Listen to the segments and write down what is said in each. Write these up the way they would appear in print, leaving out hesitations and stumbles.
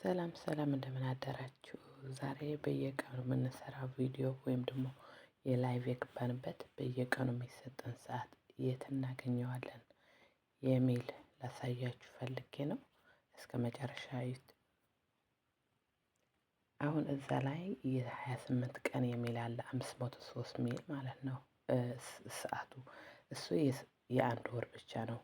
ሰላም ሰላም፣ እንደምን አደራችሁ። ዛሬ በየቀኑ የምንሰራው ቪዲዮ ወይም ደግሞ የ live የገባንበት በየቀኑ የሚሰጠን ሰዓት የት እናገኘዋለን የሚል ላሳያችሁ ፈልጌ ነው። እስከ መጨረሻ እዩት። አሁን እዛ ላይ የ28 ቀን የሚል አለ፣ 503 ሚል ማለት ነው ሰዓቱ። እሱ የአንድ ወር ብቻ ነው።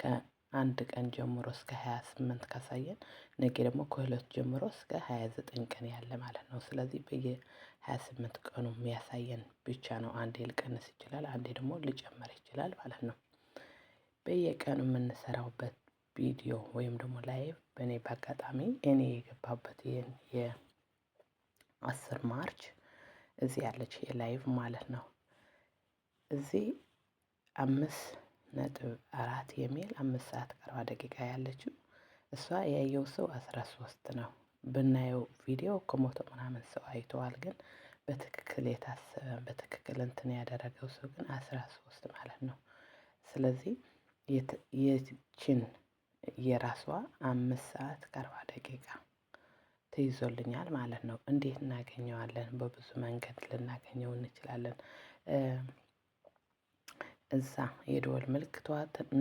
ከአንድ ቀን ጀምሮ እስከ 28 ካሳየን ነገ ደግሞ ከሁለት ጀምሮ እስከ 29 ቀን ያለ ማለት ነው። ስለዚህ በየ28 ቀኑ የሚያሳየን ብቻ ነው። አንዴ ሊቀንስ ይችላል፣ አንዴ ደግሞ ሊጨምር ይችላል ማለት ነው። በየቀኑ የምንሰራውበት ቪዲዮ ወይም ደግሞ live በእኔ በአጋጣሚ እኔ የገባበት ይህን የ10 March እዚህ ያለች የ live ማለት ነው። እዚህ 5.4 የሚል 5 ሰዓት ከ40 ደቂቃ ያለችው እሷ ያየው ሰው 13 ነው። ብናየው ቪዲዮ ከ100 ምናምን ሰው አይተዋል። ግን በትክክል የታሰበ በትክክል እንትን ያደረገው ሰው ግን 13 ማለት ነው። ስለዚህ ይችን የራሷ 5 ሰዓት ከ40 ደቂቃ ትይዞልኛል ማለት ነው። እንዴት እናገኘዋለን? በብዙ መንገድ ልናገኘው እንችላለን። እዛ የደወል ምልክቷ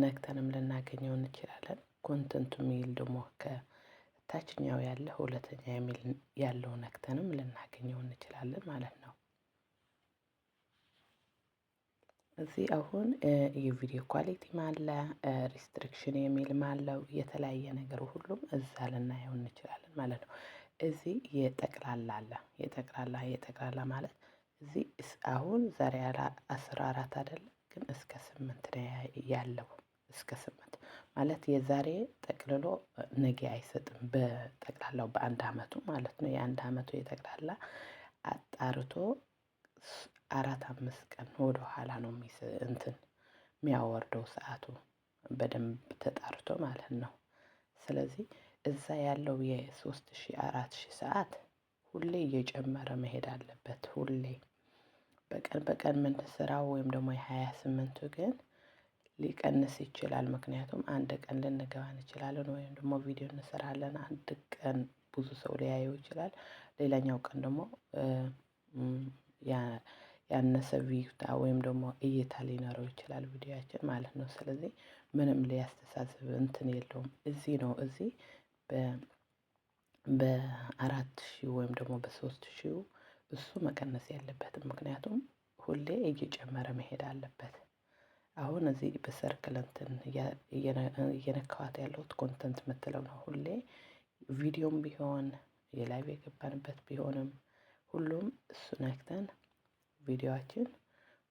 ነክተንም ልናገኘው እንችላለን። Content የሚል ደግሞ ከታችኛው ያለ ሁለተኛ የሚል ያለው ነክተንም ልናገኘው እንችላለን ማለት ነው። እዚህ አሁን የቪዲዮ quality ም አለ፣ restriction የሚልም አለው፣ የተለያየ ነገር ሁሉም እዛ ልናየው እንችላለን ማለት ነው። እዚህ የጠቅላላ አለ። የጠቅላላ የጠቅላላ ማለት እዚህ አሁን ዛሬ 14 አይደለም፣ ግን እስከ 8 ነው ያለው። እስከ 8 ማለት የዛሬ ጠቅልሎ ነገ አይሰጥም። በጠቅላላው በአንድ አመቱ ማለት ነው። የአንድ አመቱ የጠቅላላ አጣርቶ 4 5 ቀን ወደ ኋላ ነው እንትን የሚያወርደው ሰዓቱ በደንብ ተጣርቶ ማለት ነው። ስለዚህ እዛ ያለው የ3000 4000 ሰዓት ሁሌ እየጨመረ መሄድ አለበት። ሁሌ በቀን በቀን የምንሰራው ወይም ደግሞ የ28ቱ ግን ሊቀንስ ይችላል። ምክንያቱም አንድ ቀን ልንገባ እንችላለን ወይም ደግሞ ቪዲዮ እንሰራለን። አንድ ቀን ብዙ ሰው ሊያየው ይችላል። ሌላኛው ቀን ደግሞ ያነሰ view ወይም ደግሞ እይታ ሊኖረው ይችላል ቪዲዮአችን ማለት ነው። ስለዚህ ምንም ሊያስተሳስብ እንትን የለውም። እዚህ ነው እዚህ በ4000 ወይም ደግሞ በ3000 እሱ መቀነስ የለበትም። ምክንያቱም ሁሌ እየጨመረ መሄድ አለበት። አሁን እዚህ በ circle እንትን እየነካዋት ያለሁት content የምትለው ነው። ሁሌ ቪዲዮም ቢሆን የ live የገባንበት ቢሆንም ሁሉም እሱ ነክተን ቪዲዮአችን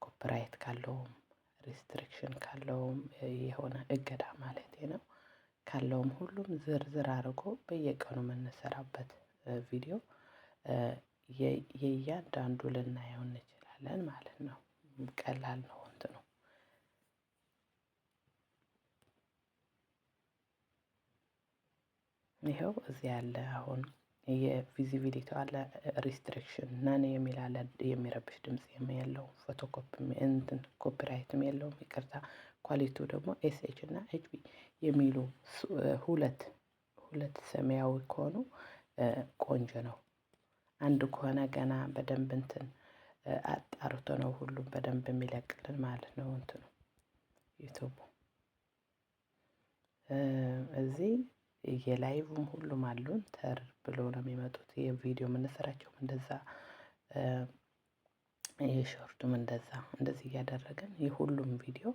copyright ካለውም restriction ካለውም የሆነ እገዳ ማለት ነው ካለውም ሁሉም ዝርዝር አድርጎ በየቀኑ የምንሰራበት ቪዲዮ የእያንዳንዱ ልናየው እንችላለን ማለት ነው። ቀላል ነው እንትኑ። ይኸው እዚህ ያለ አሁን የ visibility አለ፣ restriction none የሚል አለ፣ የሚረብሽ ድምጽ የለውም፣ ፎቶኮፒ እንትን copyright ም የለውም። ይቅርታ፣ quality ው ደግሞ SH እና HB የሚሉ ሁለት ሁለት ሰማያዊ ከሆኑ ቆንጆ ነው። አንድ ከሆነ ገና በደንብ እንትን አጣርቶ ነው ሁሉም በደንብ የሚለቅልን ማለት ነው። እንትኑ ዩቱቡ እዚህ የ live ም ሁሉም አሉን ተር ብሎ ነው የሚመጡት። የቪዲዮ የምንሰራቸውም እንደዛ የ short ኡም እንደዛ እንደዚህ እያደረግን የሁሉም ቪዲዮ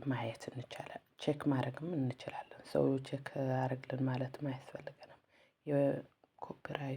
ማየት እንችላለን። Check ማድረግም እንችላለን። ሰው check አድርግልን ማለትም አያስፈልገንም። የ copyright